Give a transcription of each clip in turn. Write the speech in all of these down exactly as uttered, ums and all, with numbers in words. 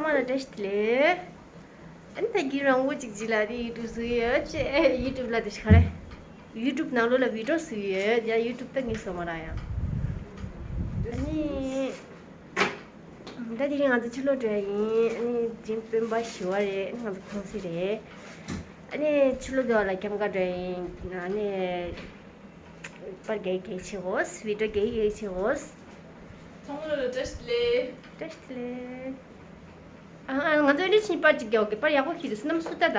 ཚང་མ་ལ་བཀྲ་ཤིས་བདེ་ལེགས། ཨ་ནི་ད་གིན་རང་བོ་གཅིག་གཅིག་ལ་དེ་ཡུ་ཊུབ་བཟོ་གི་ཡོད་ཅེས། ཡུ་ཊུབ་ལ་དེ་ཤ་རེ། ཡུ་ཊུབ་ནང་ལོགས་ལ་བི་ཌིའོ་བཟོ་གི་ཡོད། ཡ་ཡུ་ཊུབ་ད་ངས་བཟོ་མ་ར་ཡང་། ཨ་ནི། ད་དེ་རིང་ང་ཚོ་ཕྱི་ལོགས་འགྲོ་ཡ་ཡིན། ཨ་ནི་དེ་རིང་སྤེན་པ་བཞི་པ་རེད། ཨ་ནི་ང་ཚོ་ཁོང་སི་རེད། ཨ་ནི་ཕྱི་ལོགས་འགྲོ་བ་ལ་ཁྱམས་ཁ་འགྲོ་ཡ་ཡིན། ཨ་ནི་པར་རྒྱག་རྒྱག་བྱེད་དགོས། བི་ཌིའོ་རྒྱག་རྒྱག་བྱེད་དགོས། ཚང་མ་ལ་བཀྲ་ཤིས་བདེ་ལེགས། བཀྲ་ཤིས་བདེ་ལེགས། ཨ་ཨ་ང་ཚོ་ཨ་ནི་ཕྱིན་པར་གཅིག་རྒྱག་གི། པར་ཡག་པོ་ཁྱེར་འདུག། བསོད་ནམས་སུ་ལྟ་ད།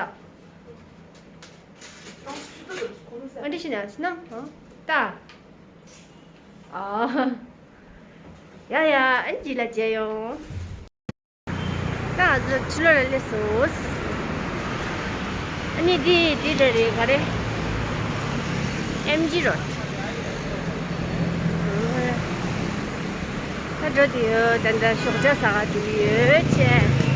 ཨ་འདྲ་ཞིག་ན་བསོད་ནམས་ཨ་ལྟ། ཨ། ཡ་ཡ། ཨ་ནི་ལ་མཇལ་ཡོང་། ད་ང་ཚོ་ཕྱི་ལོགས་ལ་སླེབས་སོང་། ཨ་ནི་འདི་འདི་འདྲ་རེད། ག་རེ། ཨེམ་ཇི་རོཌ། ད་འགྲོ་དུས་ཡོད། ད་ལྟ་ཞོགས་ཇ་ཟ་ག་འགྲོ་གི་ཡོད་ཅེས།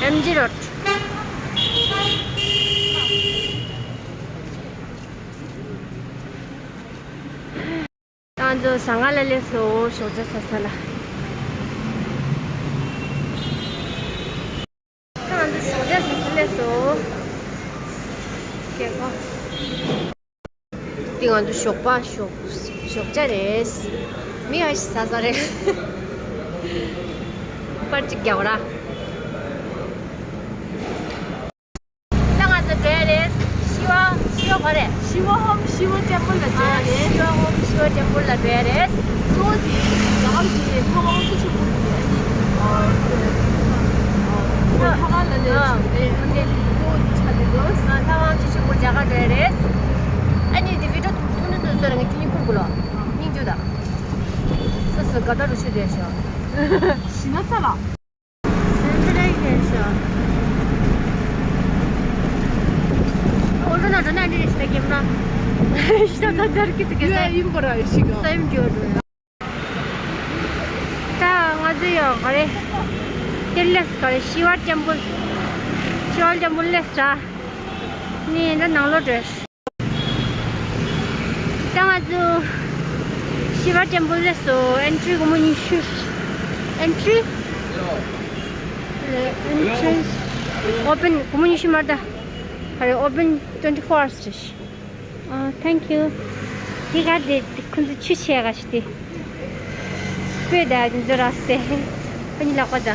ཨེམ་ཇི་རོཌ། ད་ང་ཚོ་ཟ་ཁང་ལ་སླེབས་སོང་། ཞོགས་ཇ་ཟ་ས་ལ། ད་ང་ཚོ་ཞོགས་ཇ་ཟ་ས་སླེབས་སོང་། རྒྱལ་ཁོ། འདི་ང་ཚོ་ཞོགས་པ་ཞོགས་ཞོགས་ཇ་རེད། མི་ཨ་ཞིག་ཟ་ས་རེད། པར་གཅིག་རྒྱག་ར། ད་ང་ཚོ་འགྲོ་ཡ་རེད། ཤི་བ་ཤི་བ་ག་རེ། ཤི་བ་ཧོམ་ཤི་བ་ཊེམ་པལ་ལ་འགྲོ་ཡ་རེད། ཤི་བ་ཧོམ་ཤི་བ་ཊེམ་པལ་ལ་འགྲོ་ཡ་རེད། གཙོ་བོ་དེ་རྒྱ་གར་གྱི་ལྷ་ཁང་ཆེ་ཆེན་པོ་དེ། ཨ་ནི་ལྷ་ཁང་ལ་ལས་ཨ་ནི་གཙོ་བོ་དེ་ཆ་དེ་དོ། ལྷ་ཁང་ཆེ་ཆེན་པོ་རྒྱ་གར་འགྲོ་ཡ་རེད། ཨ་ནི་དེ་བི་ཌིའོ་ཐུང་ཐུང་ནི་འདུག་ཟེར། ངས་ཁྱོད་གཉིས་ཕུར་དགོས་ལོ། སྙིང་རྗེ་དང་། སོ་སོ་དགའ་ད་རུ་ཤོད་དེ་ཤོག། ཤི་ན་ཚ་ལ། སེམས་ཁྲལ་ཡོད་ཤག། འོ་འགྲོ་ན་འགྲོ་ན་འདི་རེད་ཤག་ད་གེམ་ན། ཤི་ད་ད་དར་གི་ཏི་གེ་ཡོད་ཡིན་པ་ར་ཡོད་ཤི་ག། ས་ཡིན་གྱི་འགྲོ། ད་ང་ཚོ་ཡོད་ག་རེ། དེར་ལས་ག་རེ་ཤི་བ་ཊེམ་པལ། ཤི་བ་ཊེམ་པལ་ལས་ར། ནི་ད་ནང་ལོགས་འགྲོ། ད་ང་ཚོ་ཤི་བ་ཊེམ་པལ་ལ་སོ་ཨེན་ཊི་རི་སྒོར་མོ་ཉི་ཤུ། ཨེན་ཊི་རི། ཨེན་ཊི་རན་སི་ཨོ་པན་སྒོར་མོ་ཉི་ཤུ་མ་རེད་ད། ག་རེ། ཨོ་པན་ཊུ་ཝེན་ཊི་ཕོར་ཨ་ཝར་སི་རེད། ཨ། ཐེང་ཀིའུ། དེ་ག་དེ་ཁོང་ཚོ་ཆུ་ཆེ་ག་ཞིག་དེ། སྤོས་ད་འཛོ་ར་སྟེ། ཁོ་གཉིས་ལག་པ་ད།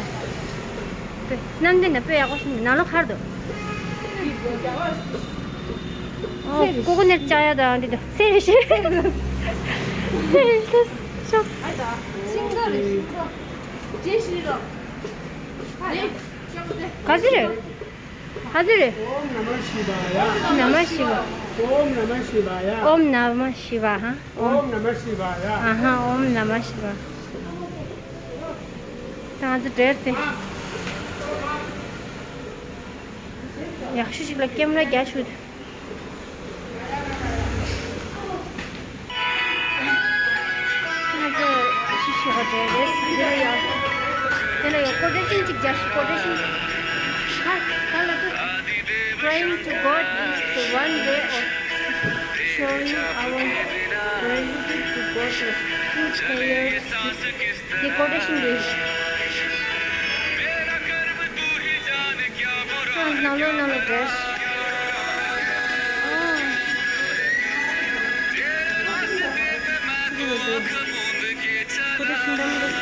སྣམ་དེ་ན་སྤོས་ཡག་པོ་ཞིག་ནང་ལོགས་ཁར་འདུག། ཨོ། ཀོ་ཀོ་ནཊ་བཅག་ཡ་དང་འདི་དང་ཚེ་རེ་ཤི། ཚེ་རེ་ཤི་ཤོག། ཤིང་ཏོག་རེད་ཤིང་ཏོག། རྗེས་ཤི་རོགས། ག་ཚོད་རེད། ག་ཚོད་རེད། ཨོམ་ན་མ་ཤི་བ་ཡ། ན་མ་ཤི་བ། ཨོམ་ན་མ་ཤི་བ་ཡ། ཨོམ་ན་མ་ཤི་བ་ཧ། ཨོམ་ན་མ་ཤི་བ་ཡ། ཨ་ཧ། ཨོམ་ན་མ་ཤི་བ། ད་ང་ཚོ་འགྲོ་ཡ་རེད་དེ། ཡག་ཤོས་ཤིག་ལ་ཀེམ་ར་རྒྱག་ཆོག་དེ། ང་ཚོ་ཤི་ཤི་བ་འགྲོ་ཡ་རེད། དེ་ལ་ཡང་དེ་ལ་ཡང་ཀོ་ཊེ་ཤན་ཅིག་རྒྱག་ཤིག། ཀོ་ཊེ་ཤན། ཧ་ཧ་ལ་དུ། Praying to God is the one way of showing our gratitude to God through prayers. དེ་ཀོ་ཊེ་ཤན་རེད། ཨ། ནང་ལོགས་ནང་ལོགས་འགྲོ། ཨ། འདི་ལ་འགྲོ། ཀོ་ཊེ་ཤན་འདྲ་མི་འདུག།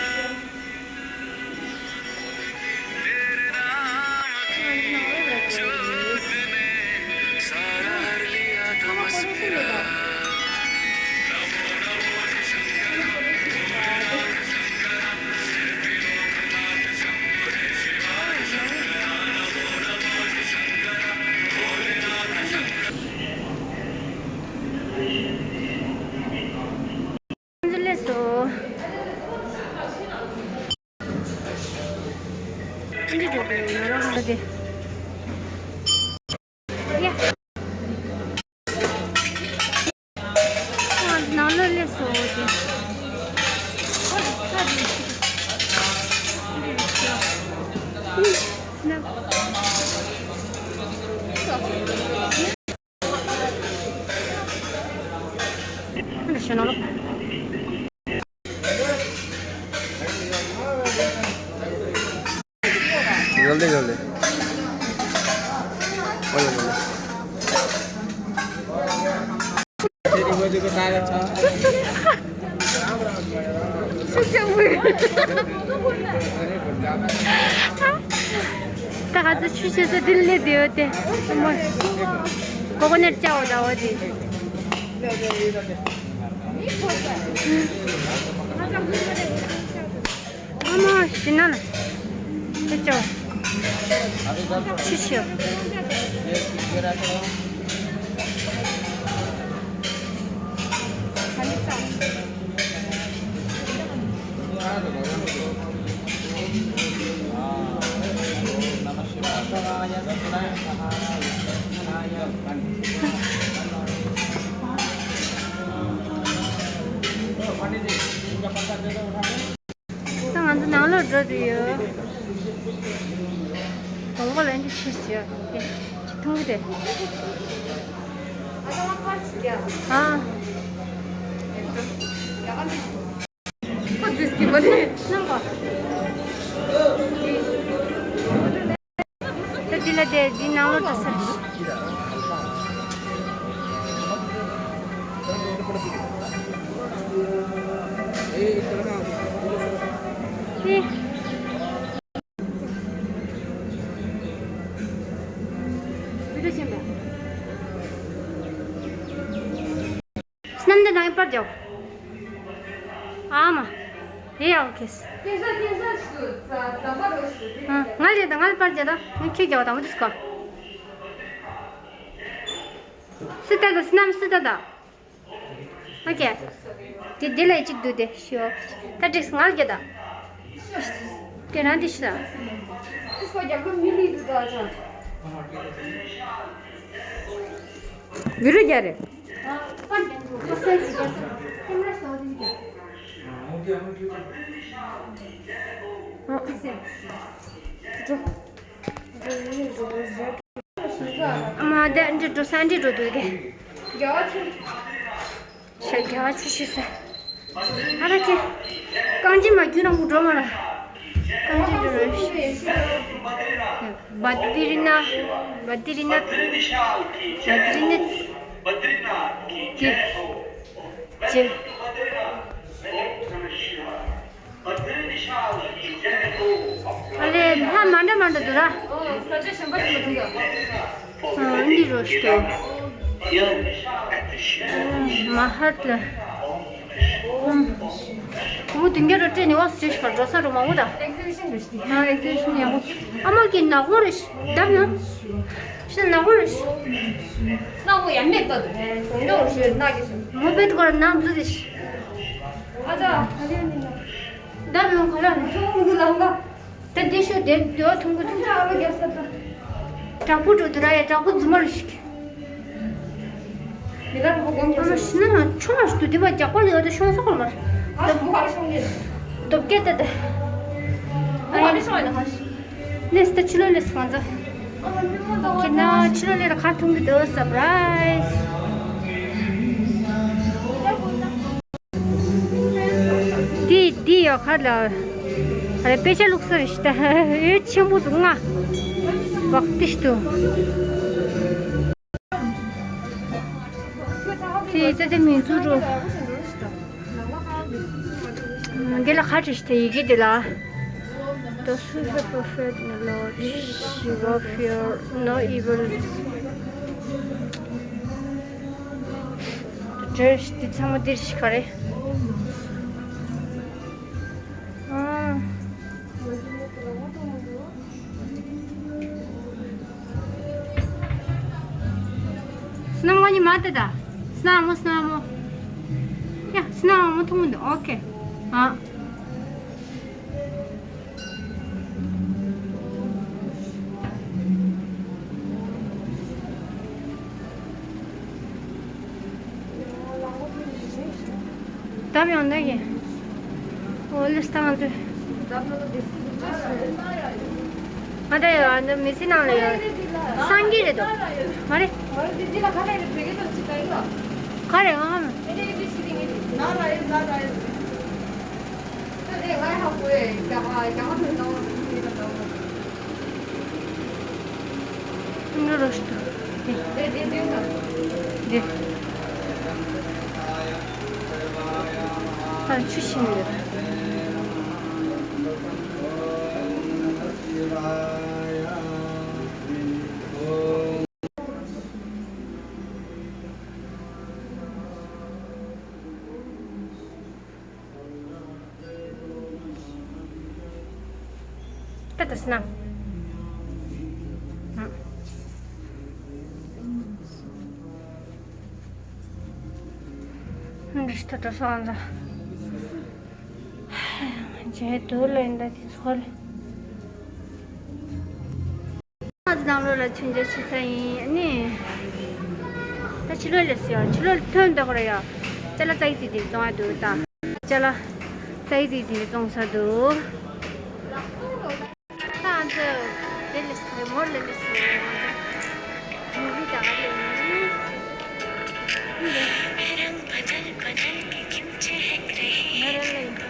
ལགས་སོ། འདི་འགྲོ་དགོས་ཡོད་རང་ཧ་དེ། ཡ། ནང་ལོགས་སླེབས་སོང་དེ། ཨོ་ད་དེ་ཤི། འདི་རེད་ཤི། ཨུ། སྣབས། जल्दी कर ले। ओए, ओए, ओए। ད་ང་ཚོ་ཆུ་ཤེས་ས་དེ་ལས་བདེ་བ་དེ། ཀོ་ཀོ་ནཊ་ཅའོ་འདྲ་བ་དེ། ཨ་མ་ཤི་ན་ལ། ཨེ་ཅོ། ཤི་ཤི། ད་ང་ཚོ་ནང་ལོགས་འགྲོ་རྒྱུ་ཡོད། དགོང་མོ་ལ་འདི་ཕྱིས་ཡོད་དེ། ཅི་འཐུང་གི་དེ། ཨ། ཁོ་ཛིས་ཀྱི་མ་རེད། སྣང་གོ། ད་འདི་ལ་དེ་འདི་ནང་ལོགས་འགྲོ་ས་རེད། ཨེ། བི་ཌིའོ་ཆེན་པོ། སྣམ་དེ་ནང་པར་རྒྱོབ། ཨ་མ། དེ་ཡག་གེས། ང་ལས་ད་ང་ལ་པར་རྒྱག་ད་ང་ཁྱི་རྒྱག་དང་མི་དུས་སྐོར། སི་ཏ་ད་སྣམ་སི་ཏ་ད། ཨོ་ཀེ། དེ་དེ་ལས་གཅིག་འདུག་དེ་ཤོག་ད་འགྲིག་ང་ལ་རྒྱག་ད། དེ་རང་དེ་ཤི་ད། དུས་སྐོར་རྒྱག་གི་མི་ལི་འདུག་ད་ཅང་། བི་རུ་རྒྱ་རེད། ཨ་མ་དེ་འདྲི་འགྲོ་ས་འདྲི་འགྲོ་འདུག་གས། རྒྱ་ཆུ། ཞེས་རྒྱ་ཆུ་ཤི་ས། ཨ་ར་ཁྱེད། རྐང་རྗེས་མ་རྒྱུ་རང་མོ་འགྲོ་མ་ར། རྐང་རྗེས་འགྲོ་ར། བ་དི་རི་ན། བ་དི་རི་ན། བ་དི་རི་ན། དི། ཅེ། ཨ་ལེ་ཕ་མ་འདྲ་མ་འདྲ་འདུག་ར། ཨ་འདི་རོ་ཤི་ཏོ། མ་ཧད་ལ། ཁོ་མོ་དུང་རྒྱ་རོ་སྤྲད་ནས་ཝག་སི་ཤར་འགྲོ་ས་རུ་མང་པོ་དང་། ཨེག་ཟི་བི་ཤན་རེད་ཤི། ཨ་ཨེག་ཟི་བི་ཤན་ཡག་པོ། ཨ་མ་གི་ནག་པོ་རེད་ཤི། བརྡབ་ཡོང་། ཤི་ནག་པོ་རེད་ཤི། ནག་པོ་ཡང་མེད་ད་དུ། གོང་ལོག་ཤི་ནག་གི་ཤི། མོ་བེད་གོར་ནག་འཛུ་རེད་ཤི། ཨ་ཙ། བརྡབ་ཡོང་ག་ལ་རེད། ཆུང་ངུ་ལ་འགའ། ད་འདི་ཤོད་དེ་དེ་བ་ཐུང་གི་ཐུང་གི། ཨ་མ་རྒྱབ་ས་ད། དྲག་པོ་འགྲོ་དུ་ར་ཡ་དྲག་པོ་རྫུན་མ་རེད་ཤི། མི་ལ་རུ་གོང་ཨ་མ་ཤི་ན་ཆུང་མ་ཞིག་ཏུ་དེ་བ་རྒྱག་པ་ལས་བ་དེ་ཤོང་ས་གོར་མ། ཨ་ཤི་མོ་ག་རེ་ཤོང་གི། སྟོབས་སྐད་དེ་དེ། ཨ་ཡ་ཤོང་ཡ་ཧ་ཤི། ལེས་ད་ཕྱི་ལོགས་ལེས་ང་ཚོ། ཁྱེད་ན་ཕྱི་ལོགས་ལེས་ད་གར་ཐུང་གི་འདུག་སར་པ་རའི་ཛི། འདི་འདི་ཡོད་ཁ་ལ། ཨ་རེ་དཔེ་ཆ་བླུགས་ས་རེད་ཤི་ད། ཨེ་ཆེན་པོ་འདུག་ང་། བག་ཏིཤ་འདུག་དེ་ད་དེ་མིན་ཚུལ་འགྲོ། འདི་ལ་ཁ་བྲིས་ཤི་ད་ཡི་གེ་འདི་ལ། Those who have a faith in the Lord, she will fear no evil. འདི་ཚང་མ་འདིར་ཤི་ག་རེ། ཨ། སྣང་བ་ཉི་མ་དེ་ད། སྣང་མོ་སྣང་མོ། ཡ་སྣང་མོ་མཐོང་མི་འདུག་ཨོ་ཁེ། ཨ། བརྡབ་ཡོང་ད་གི། ཨོ་ལི་སྟངས་དུ། ང་ད་ཡོད་ཨ་འདི་མི་ཚེ་ནང་ལ་ཡོད། སངས་རྒྱས་རེད་དོ། མ་རེད། ག་རེ་ང་ཧ་མ། ད་དེ་ང་ཧ་གོ་ཡ་རྒྱ་གར་རྒྱ་གར་ནང་ལ་ཡོད་ད། ང་རོ་ཤི་ཏོ། དེ། དེ། ཨ་ཆུ་ཤིང་ཡོད། ད་ད་སྣང་། འདི་ལྟ་འགྲོ་སོང་ཙང་། རྗེས་དུ་ལ་ཡིན་ད་དེ་ཚོ་ལ། ང་ཚོ་ནང་ལོགས་ལ་མཆོད་མཇལ་བྱེད་ས་ཡིན། ཨ་ནི། ད་ཕྱི་ལོགས་ལས་སུ་ཡ། ཕྱི་ལོགས་ལ་ཐོན་འདུག་ར་ཡ། ཅ་ལག་རྩ་ཡི་རྩི་དེ་བཙོང་ཡ་འདུག་ད། ཅ་ལག་རྩ་ཡི་རྩི་དེ་བཙོང་ས་འདུག་ད་ང་ཚོ་དེ་ལས་སུ་མོར་ལ་ལས་སུ་ཡ། ང་ཚོ་མུ་ལི་ད་ག་ལས་ཡིན། ང་ར་ལ་ཡིན།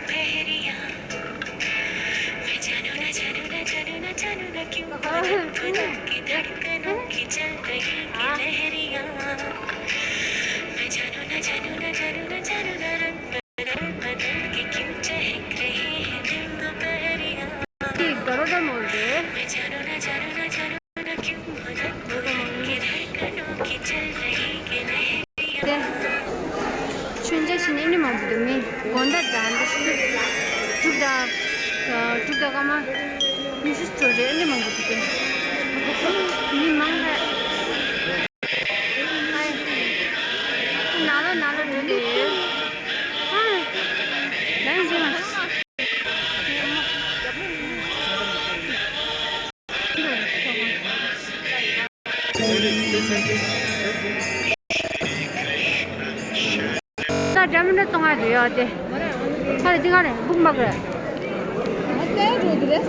མཆོད་མཇལ་ཞིག་ནི་ཨ་ནི་མང་པོ་འདུག་མི་དགོང་དག་དང་འདི་ཤུ་དྲུག་དང་། དྲུག་དང་སྐར་མ་ཉི་ཤུ་འགྲོ་རེད། ཨ་ནི་མང་པོ་འདུག་མི་མང་ལ། ནང་ལོགས་ནང་ལོགས་འགྲོ་གི་ཡོད། ཨ། ལན་ཅི་མ། ད་འདྲ་མི་འདྲ་བཙོང་ཡ་འདུག་ཡ་དེ། ཁ་རེ་འདི་ག་རེ་སྦུག་མག་རེད།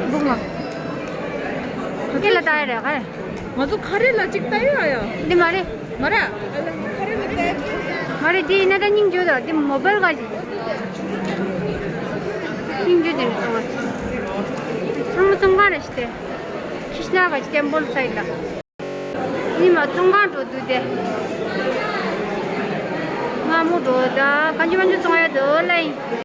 སྦུག་མག་སྐེ་ལ་བཏགས་ཡ་རེད་ག་རེ། ང་ཚོ་ཁ་རེ་ལ་གཅིག་བཏགས་ཡ་ཡ། འདི་མ་རེད། མ་རེད། ཁ་རེ་ལ་བཏགས། མ་རེད། འདི་ཡིན་ན་ད་སྙིང་རྗེ་ད། འདི་མོ་བལ་ག་ཞིག་སྙིང་རྗེ་དེ་རེད་བཙོང་བ། ཚང་མ་བཙོང་ག་རེ་ཞིག་དེ། ཁྱི་ཤ་ན་ག་ཞིག་བརྟན་པོ་ལ་ཚ་ཡི་ལ། ཉི་མ་བཙོང་ག་འགྲོ་དུས་དེ། མ་མོ་འགྲོ་ད་གང་ཅི་མང་ཅི་བཙོང་ཡ་འདུག་ལ་ཡིན།